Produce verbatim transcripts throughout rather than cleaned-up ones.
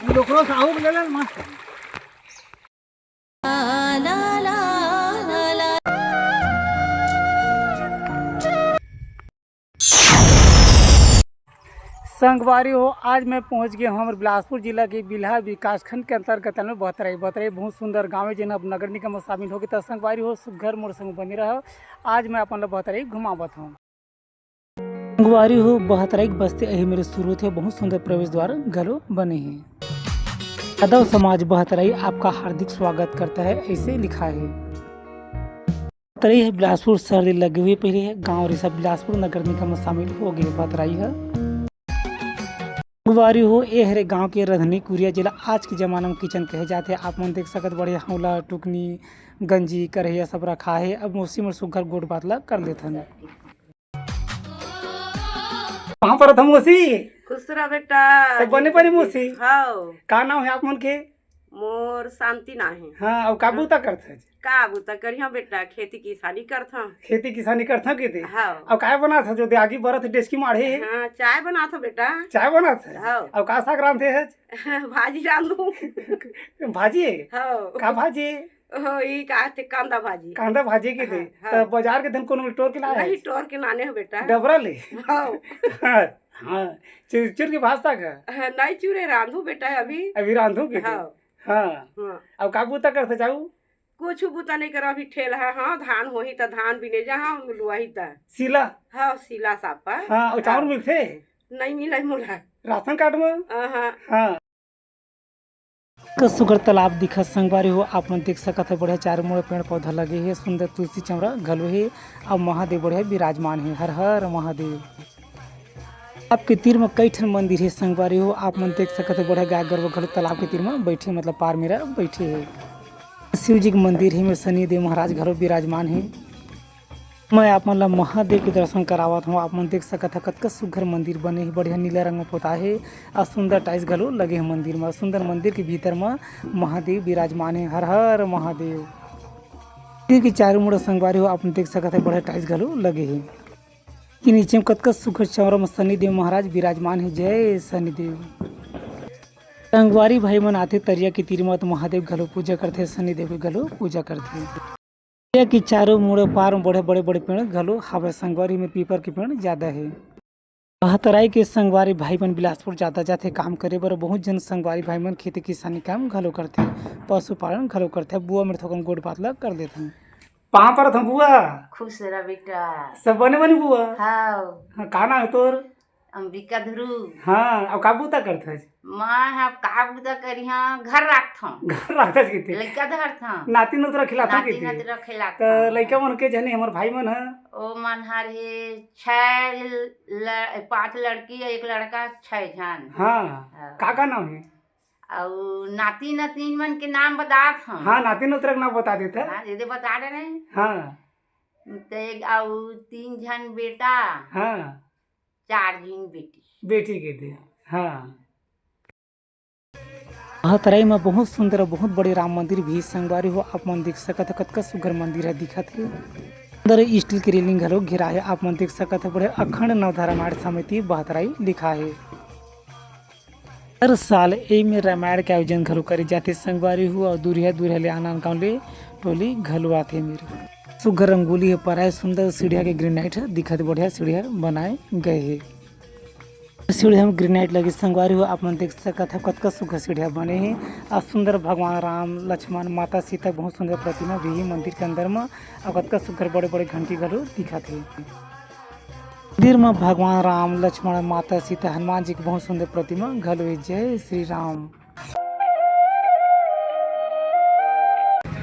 डोकरो साहू के ले ले मस्त। संगवारी हो, आज मैं पहुंच गया हूं हमर बिलासपुर जिला के बिल्हा विकासखंड के अंतर्गत में बहतराई। बहतराई बहुत सुंदर गांव है, जेन अब नगर निगम में शामिल होगे। त संगवारी हो, सुघर मोर संग बने रहो। आज मैं अपन ला बहतराई घुमावत हूं। संगवारी हो, बहतराई के बस्ती अही मेर शुरू होथे, बहुत सुंदर प्रवेश द्वार घलो बने हे। यादव समाज बहतराई आपका हार्दिक स्वागत करता है, ऐसे लिखा है। बहतराई हे बिलासपुर शहर ले लगे हुए, पहले हे गांव रिसा बिलासपुर नगर निगम में शामिल हो गए बहतराई हे। संगवारी हो, ए हरे गांव के रधनी कुरिया, जेला आज के जमाना में किचन कहे जाथे। आप मन देख सकत बढ़िया हौला, टुकनी, गंजी, करहिया सब रखा हे। अब मौसी मोर सुघर गोठ बात ला कर लेथन। कहाँ पर था मौसी? खुश रह बेटा। सब बने बने मौसी? हाव। का नाम है आप मन के? मोर शांति ना है। हाँ, अउ का बूता करथस? का बूता करिहा बेटा, खेती किसानी करथन। खेती किसानी करथन के दे? हाव। अउ काय बनाथस जो दे आगी बरत डेचकी माढ़े हे? हाँ, चाय बनाथो बेटा। चाय बनाथस? हाव। अउ का साग रांधे हस? भाजी रांधू। भाजी? हाव। का भाजी? ओ, ई का ते कांदा भाजी। कांदा भाजी के दे। हाँ, हाँ। त बाजार के धन कोनो टोर के लाए? नहीं, टोर के लाने हो बेटा। डबरा ले? हाँ। हाँ, हाँ। चुर, चुर के भाजता का? हाँ, नहीं चुरे, रांधू बेटा अभी। अभी रांधू के दे? हाँ। हाँ। हाँ। अब का बूता करते जाऊ? कुछ बूता नहीं करो, अभी ठेल है, हाँ, धान होही त धान बिने जा, हाँ, लुआही त। सीला? हाँ, सीला सापा। हाँ, अउ चाउर हाँ। मिलथे? नहीं मिले मोला। राशन कार्ड में? हाँ, हाँ। हाँ। का सुघर तालाब दिखत संगवारी हो, आप मन देख सकत हे, बढ़िया चारों मुड़े पेड़ पौधा लगे हे, सुंदर तुलसी चौरा घलो हे, अउ महादेव बढ़िया विराजमान हे। हर हर महादेव। आपके तीर म कई ठन मंदिर हे संगवारी हो, आप मन देख सकत हे, बढ़िया गाय गरवा घलो तालाब के तीर म बैठे, मतलब पार मेरा बैठे हे। शिव जी के मंदिर हे, मेर शनि देव महाराज घलो विराजमान हे। मैं आप मन ला महादेव के दर्शन करावत हूँ। आप मन देख सकत ह, कतका सुघर मंदिर बने हे, बढ़िया नीला रंग म पोताए हे, अउ सुंदर टाइल्स घलो लगे हे मंदिर म। सुंदर मंदिर के भीतर म महादेव विराजमान हे। हर हर महादेव। मंदिर के चारों मुड़ा संगवारी हो, आप मन देख सकत ह, बढ़िया टाइल्स घलो लगे हे। कि नीचे म कतका सुघर चौरा म शनिदेव महाराज विराजमान हे। जय शनिदेव। संगवारी भाई मन आथे तरिया के तीर म, त महादेव घलो पूजा करथे, शनिदेव के घलो पूजा करथे। ये कि चारों मुड़े पार में बड़े, बड़े, बड़े पेड़ घलो हावय संगवारी में, पीपर के पेड़ ज्यादा हे। बहतराई के संगवारी भाई मन बिलासपुर ज्यादा जाथे काम करे बर। बहुत झन संगवारी भाई मन खेती किसानी काम घलो करथे, पशुपालन घलो करथे। बुआ मेर थोकन गोठ बात ल कर देथन। पाँव परत हंव बुआ। खुश रह बेटा। सब बने बने बुआ? हाव। हाँ, का नाम हे तोर? अंबिका ध्रुव। हाँ, अब का बूता करथस? मैं ह का बूता करिहा, घर राखथंव। घर राखथस किथे? लइका धरथंव। नाती नतरा खिलाथंव किथे? नाती नतरा खिलाथंव। त लइका मन के झने हमर भाई मन ह? ओ मन हर हे छह ल-, पांच लड़की, एक लड़का, छह झन। हाँ। हाँ। का का नाम हे? अउ नाती नतीन मन के नाम बतात हंव। हाँ, नाती नतरा के नाम बता देथे। हाँ, दे दे बता डरे। हाँ। ते अउ तीन झन बेटा। हाँ। चार झिन बेटी। बेटी के दे। हाँ। बहतराई म बहुत सुंदर अउ बहुत बड़े राम मंदिर भी संगवारी हो, आप मन देख सकत ह, कतका सुघर मंदिर ह दिखत हे। अंदर स्टील के रेलिंग घलो घेरा हे, आप मन देख सकत ह, बड़े अखंड नवधा रामायण समिति बहतराई लिखा हे। हर साल एमे रामायण के आयोजन घलो करे जाथे संगवारी हो, अउ दूरिहा दूरिहा ले आन आन गांव ले टोली घलो आथे मेर। सुघर रंगोली ह पराए, सुंदर सीढ़िया के ग्रेनाइट ह दिखत, बढ़िया सीढ़िया बनाए गए हे। सीढ़िया में ग्रेनाइट लगे संगवारी हो, आप मन देख सकत ह कतका सुघर सीढ़िया बने हे। अउ सुंदर भगवान राम, लक्ष्मण, माता सीता, बहुत सुंदर प्रतिमा भी हे मंदिर के अंदर म। अउ कतका सुघर बड़े बड़े घंटी घलो दिखत हे। मंदिर म भगवान राम, लक्ष्मण, माता सीता, हनुमान जी के बहुत सुंदर प्रतिमा घलो हे। जय श्री राम।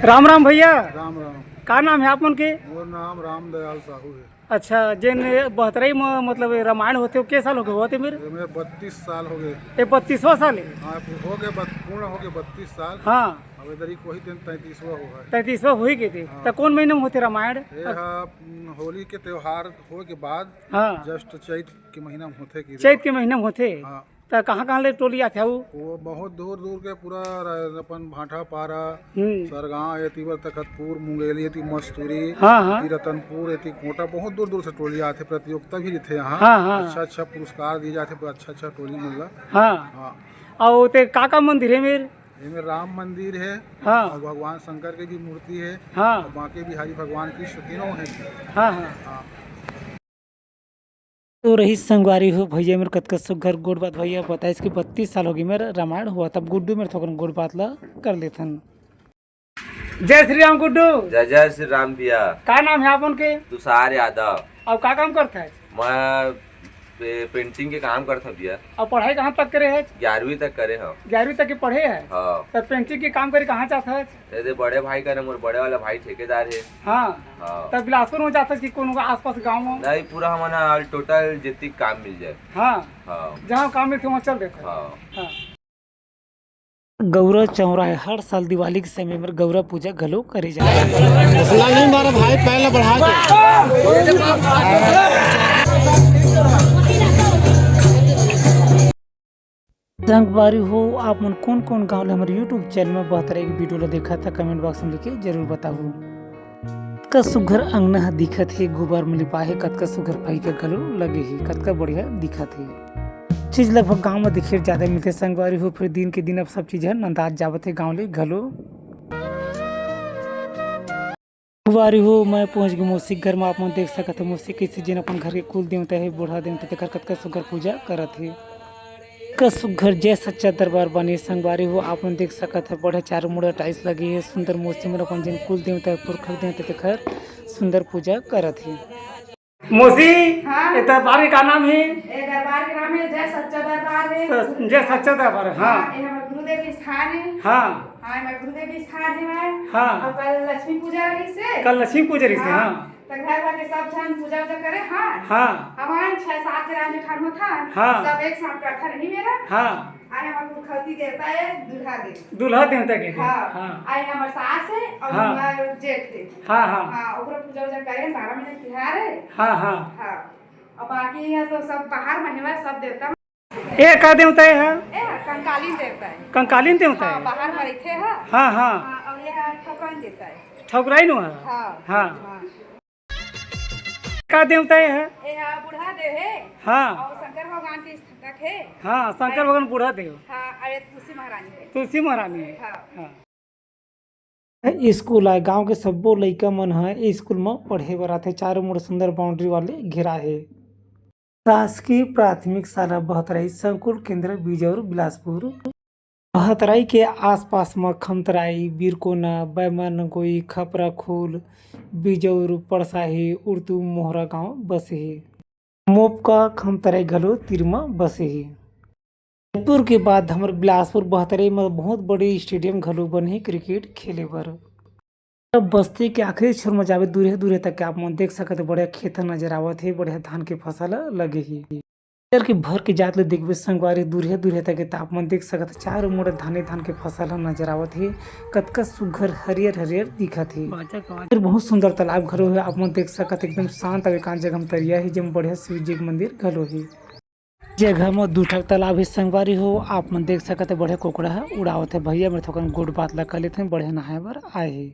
राम राम भैया। राम राम। का नाम हे आप मन के? मोर नाम रामदयाल साहू हे। अच्छा, जेन बहतराई म मतलब रामायण होथे, वो के साल होगे होथे मेर? एमे बत्तीस साल होगे। ए बत्तीसवाँ साल हे? हाँ, होगे बत-, पूर्ण होगे बत्तीस साल। हाँ। अब इधर ही कोई दिन तैंतीसवाँ होगा। तैंतीसवाँ होई के दे। हाँ। त कौन महीना में होथे रामायण? ये हा, उम, होली के त्योहार होए के बाद। हाँ। Just चैत के महीना में होथे कि चैत के महीना में होथे? हाँ। त कहाँ कहाँ ले टोली आथे वो? वो बहुत दूर दूर के पूरा र-, अपन भांठा पारा, हम्म। सरगांव, ये तीवर तखतपुर, मुंगेली, ये ती मस्तूरी, हाँ, हाँ। ये रतनपुर, ये ती कोटा, बहुत दूर दूर से टोली आथे। प्रतियोगिता भी रहिथे यहाँ। हाँ, हाँ। अच्छा अच्छा पुरस्कार दिए जाथे, अच्छा अच्छा टोली मन ला। हाँ। हाँ। अउ ते का का मंदिर हे मेर? एमे राम मंदिर हे। हाँ। अउ भगवान शंकर के भी मूर्ति हे। हाँ। अउ बांके बिहारी भगवान कृष्ण तीनों हे। हाँ, हाँ। हाँ। तो रहिस संगवारी हो, भैया मेर कतका सुग्घर गोठ बात भैया बताइस कि बत्तीस साल होगे मेर रामायण होवत, अब गुड्डू मेर थोकन गोठ बात ला कर लेथन। जय श्री राम गुड्डू। जय जय श्री राम भैया। का नाम हे आपन के? तुषार यादव। अउ का काम करत हे? मैं पे-, पेंटिंग के काम करत हूँ भैया। अउ पढ़ाई कहाँ तक करे हे? ग्यारहवीं तक करे हूँ। ग्यारहवीं तक के पढ़े हे? हाँ। त पेंटिंग के काम करे कहाँ जात हे? ए दे बड़े भाई करे, मोर बड़े वाला भाई ठेकेदार हे। हाँ। हाँ। त बिलासपुर में जात हे कि कोनो आसपास गाँव में? नहीं, पूरा हमन all total जितनी काम मिल जाए। हाँ। हाँ। जहाँ काम मिलथे वहाँ चल देथे। हाँ। हाँ। गौरा चौराहे हर साल दिवाली के समय में गौरा पूजा घलो करे जाथे। असला नहीं मारा भाई, पहले बढ़ा दे। संगवारी हो, आप मन कोन-कोन गांव ले हमर YouTube चैनल में बहतरा एक वीडियो ला देखत हा, कमेंट बॉक्स में लिख के जरूर बताहू। कतका सुघर अंगना ह दिखत हे, गोबर में लिपाए हे, कतका सुघर फइका घलो लगे हे, कतका बढ़िया दिखत हे। चीज लगभग गांव में दिखे जादा मिलथे संगवारी हो, फिर दिन के दिन अब सब चीज ह नंदात जावत हे गांव ले घलो। संगवारी हो, मैं पहुंच गे मौसी के घर में। आप मन देख सकत हे मौसी कइसे जेन अपन घर के कुल देवता हे, बूढ़ा देवता, तेकर कतका सुघर पूजा करत हे। कतका सुघर जय सच्चा दरबार बने संगवारी हो। आप मन देख सकत हे बढ़िया चारों मुड़ा टाइल्स लगे हे। सुंदर मौसी मन अपन जेन कुल देवता हे, पुरखा देवता, तेकर सुंदर पूजा करत हे। मौसी, हाँ। ए दरबार के का नाम हे? ए दरबार के नाम हे जय सच्चा दरबार हे। स-, जय सच्चा दरबार, हाँ। हाँ, ए हमर गुरुदेव के स्थान हे। हाँ। हाँ, हमर गुरुदेव के स्थान हे मैं। हाँ। अउ कल लक्ष्मी पूजा रहिस हे। कल लक्ष्मी पूजा रहिस हे, हाँ। हाँ। त घर भर के सब झन पूजा उजा करे, हाँ। हाँ। हमन छह सात जन जेठान होथन, हाँ। सब एक साथ बैठा रही मेरा। हाँ। आय हमर कुलखौती देवता हे, दूल्हा देव। दूल्हा देवता के हे। हाँ। हाँ। आय हमर सास हे अउ हाँ। हमर जेठ हे। हाँ, हाँ। हाँ, ओकरो पूजा उजा करे, बारह महीना तिहार हे। हाँ, हाँ। हाँ। अउ बाकी हे तो सब बाहर में हे सब देवता। ए का देवता हे? ए कंकालीन देवता हे। कंकालीन देवता हाँ, हे? बाहर में रहिथे हा। हाँ, हाँ। हाँ, अउ ये ठकुराइन देवता हे। ठकुराइन हे? हाँ। हाँ। हाँ। का देवता हे? ए हा बूढ़ा देव हे। हाँ। अउ शंकर भगवान के स्थापक हे। हाँ, शंकर भगवान बूढ़ा देव। हाँ, अउ ये तुलसी महारानी हे। तुलसी महारानी हे। हाँ। हाँ। स्कूल आय। गांव के सब्बो लइका मन ह ए स्कूल म पढ़े बर आथे। चारों मुड़ सुंदर बाउंड्री वाले घेरा हे। शासकीय प्राथमिक शाला बहतराई, संकुल केंद्र बिजौर, बिलासपुर। बहतराई के आसपास म खमतराई, बिरकोना, बैमनगोई, खपराखोल, बिजौर, पड़साही, उड़तू, मोहरा गांव बसे हे। मोपका, खमतराई घलो तीर म बसे हे। जैतपुर के बाद हमर बिलासपुर बहतराई म बहुत बड़े स्टेडियम घलो बने हे क्रिकेट खेले बर। अब बस्ती के आखिरी छोर म जाबे, दूरिहा दूरिहा तक के आप मन देख सकत हे, बढ़िया खेत ह नजर आवत हे, बढ़िया धान के फसल ह लगे हे। इधर के भर के जात ले देखबे संगवारी, दूरिहा दूरिहा तक के त आप मन देख सकत हे, चारों मुड़ धाने धान के फसल ह नजर आवत हे, कतका सुघर हरियर हरियर दिखत हे। फिर बहुत सुंदर तालाब घलो हे, आप मन देख सकत हे, एकदम शांत अउ एकांत जगह म तरिया हे, जेम बढ़िया शिव जी के मंदिर घलो हे। जगह म दू ठक तालाब हे संगवारी हो, आप मन देख सकत हे बढ़िया कुकड़ा ह उड़ावत हे। भैया मेर थोकन गोठ बात ला कर लेथन, बढ़िया नहाए बर आए हे।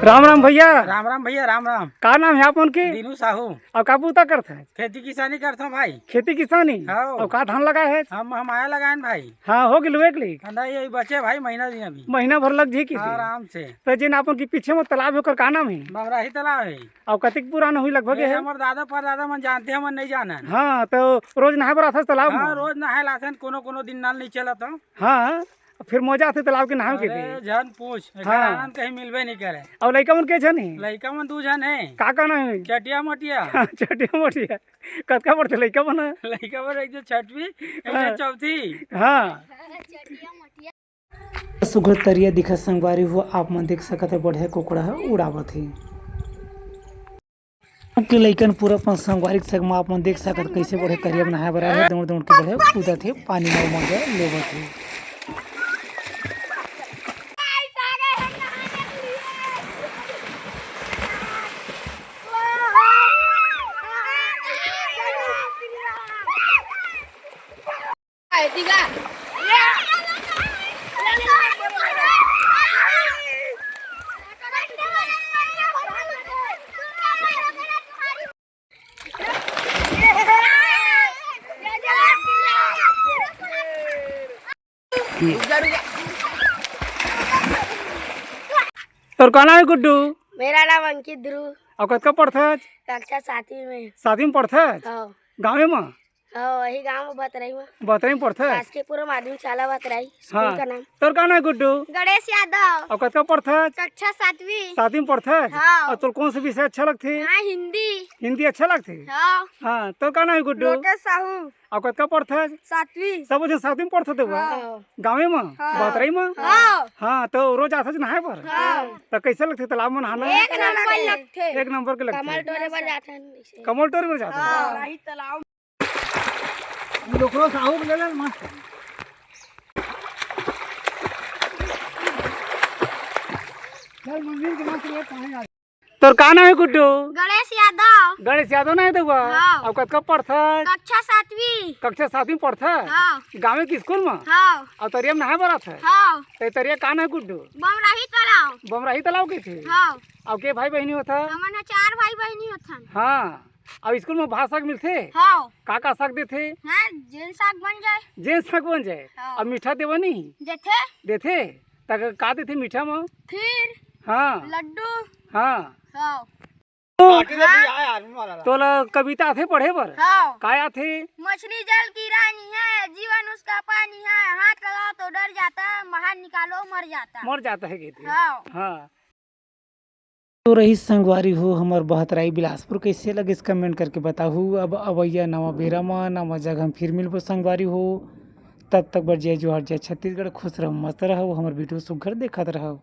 राम राम भैया। राम राम भैया, राम राम। का नाम हे आप मन के? दीनू साहू। अउ का बूता करत हे? खेती किसानी करथों भाई। खेती किसानी? हाँ। अउ का धान लगाए हे? हम, हम आया लगाएन भाई। हाँ, हो गे लुए के लिए? नहीं, ये बचे भाई महीना दिन अभी। महीना भर लग जाही कि? आराम से। त जेन आप मन के पीछे म तालाब हे ओकर का नाम हे? बमराही तालाब हे। अउ कतेक पुराना होही लगभग ये हे? हमर दादा परदादा मन जानथे, हमन नइ जानन। हाँ, त रोज नहाए बर आथस तालाब हाँ, म? रोज नहाए ल आथन, कोनो कोनो दिन नल नइ चलत हो। हाँ, फिर मजा आथे तालाब के नहाए के अरे, भी। झन पूछ, एकर हाँ। आनंद कहीं मिलबे नइ करे। अउ लइका मन के झन हे? लइका मन दू झन हे। का का नाम हे? चटिया मटिया। चटिया मटिया। कतका पढ़थे लइका मन ह? लइका मन एक झन छठवीं, एक झन हाँ। चौथी। हाँ। सुघर तरिया दिखत संगवारी हो, आप मन देख सकत हे, बढ़िया कुकड़ा ह उड़ावत हे। के लइकन पूरा अपन संगवारी के संग म आप मन देख सकत, कइसे बढ़िया तरिया म नहाए बर आए हे, दौड़ दौड़ के बढ़िया कूदत हे, पानी म मजा लेवत हे। तोर का नाम हे गुड्डू? मेरा नाम अंकित ध्रुव। अउ कतका पढ़थस? कक्षा सातवीं में। सातवीं में पढ़थस? हाँ। गाँवे म? हाँ, वही गाँव में, भतरई में। भतरई में पढ़थस? शासकीय पूर्व माध्यमिक शाला भतरई, स्कूल हाँ। का नाम। तोर का नाम हे गुड्डू? गणेश यादव। अउ कतका पढ़थस? कक्षा सातवीं। सातवीं में पढ़थस? हाँ। अउ तोर कौन से विषय अच्छा लगथे? हाँ, हिंदी। हिंदी अच्छा लगथे? हाँ। हाँ, तोर का नाम हे गुड्डू? लोकेश साहू। अउ कतका पढ़थस? सातवीं। सब झन सातवीं में पढ़थस तें? हाँ। गाँवे म? हाँ। भतरई म? हाँ। हाँ, त रोज आथस नहाए बर? हाँ। त कइसे लगथे तालाब म नहाना? एक नंबर लगथे। एक नंबर के लगथे। कमल टोरे बर जाथन। कमल टोरे बर जाथन? हाँ। लोकरो साहू के ले ले मस्त। चल मंदिर के मस्त ले, कहाँ जा तोर का नाम हे गुड्डू? गणेश यादव। गणेश यादव नाम हे तोर? हाँ। अउ कतका पढ़थस? कक्षा सातवीं। कक्षा सातवीं पढ़थस? हाँ। गाँवे के स्कूल म? हाँ। अउ तरिया म नहाए बर आथस? हाँ। त तरिया का नाम हे गुड्डू? बमराही तालाब। बमराही तालाब कहिथे? हाँ। अउ के भाई बहिनी होथव? हमन ह चार भाई बहिनी होथन। हाँ। अउ स्कूल म भात साग मिलथे? हाँ। का का साग देथे? हाँ, जेन साग बन जाए। जेन साग बन जाए। हाँ। अउ मीठा देवा नहीं? देथे। देथे? त का देथे मीठा म? खीर। हाँ। लड्डू। हाँ। हाँ। काटे दे भैया, यार, आदमी वाला ला। तोला कविता आथे पढ़े बर? हाँ। का आथे? मछली जल की रानी है, जीवन उसका पानी है, हाथ लगाओ तो डर जाता है, बाहर निकालो मर जाता है। मर जाता है कहिथे। हाँ। हाँ। तो रहिस संगवारी हो हमर बहतराई बिलासपुर, कइसे लगिस comment करके बताहू। अब अवइया नवा बेरा म नवा जगह म फिर मिलबो संगवारी हो। तब तक बर जय जोहार, जय छत्तीसगढ़, खुश रहव, मस्त रहव, हमर video सुग्घर देखत रहव।